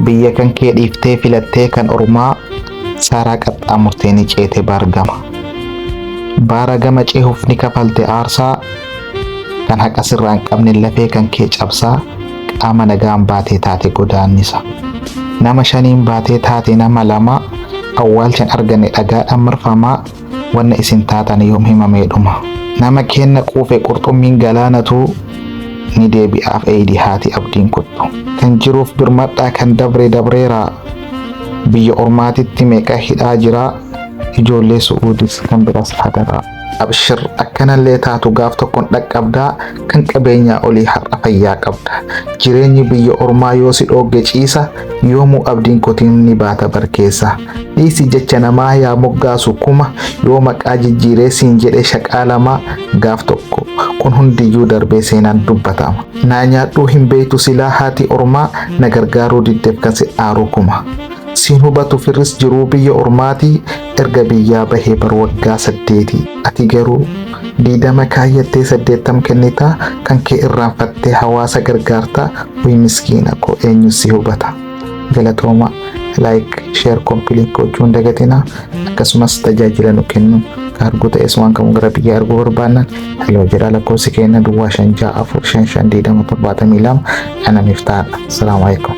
Biyya kan kee dhiiftee filattee kan ormaa saaraa qaxxaamurtee ni ceete baargama. Baara gama cehuuf ni kafalte aarsaa kan haqa sirraa hin qabne lafee kan kee cabsaa qaama nagaan baatee taate godaannisa. Nama shaniin baatee taate nama lama awwaalchan arganne dhagaadhaan marfamaa wanna isin taatan yoom himamee dhuma. Nama keenna quufe qurxummiin galaanatu ni deebi'aaf eeydi haati abdiin kuttu. Kan jiruuf birmadhaa kan dabre dabreera biyya ormaatitti meeqa hidhaa jira ijoollee su'uudis kan biraas hadaraa. Abshir akkanallee taatu gaaf tokkoon dhaqqabdaa kan qabeenyaa olii har'a fayyaa qabda. Jireenyi biyya ormaa yoo si dhoogge ciisa yoomuu abdiin kotiin ni baata barkeessa. Dhiisi jecha namaa yaa moggaasu kuma yoo maqaa jijjiiree siin jedhe shaqaa lama gaaf tokko kun hundiyyuu darbee seenaan dubbatama. Naa nyaadhuu hin beektu silaa haati ormaa na gargaaruu diddeef kan si aaru kuma. Siin hubatu firris jiruu biyya ormaatii erga biyyaa bahee bar waggaa 8. Ati garuu 20 kaayyattee 80 kennitaa kan kee irraanfattee hawaasa gargaartaa wuy miskiina koo eenyu si hubata. Galatooma like share copy link gochuu hin dagatinaa akkasumas tajaajila nu kennu kaargoo ta'es waan kamuu gara biyyaa erguu barbaannan heloo jedhaa lakkoofsi keenya duwwaa 5 6 4 5 5 20 72 ana miftaadha. Salaamu alaikum.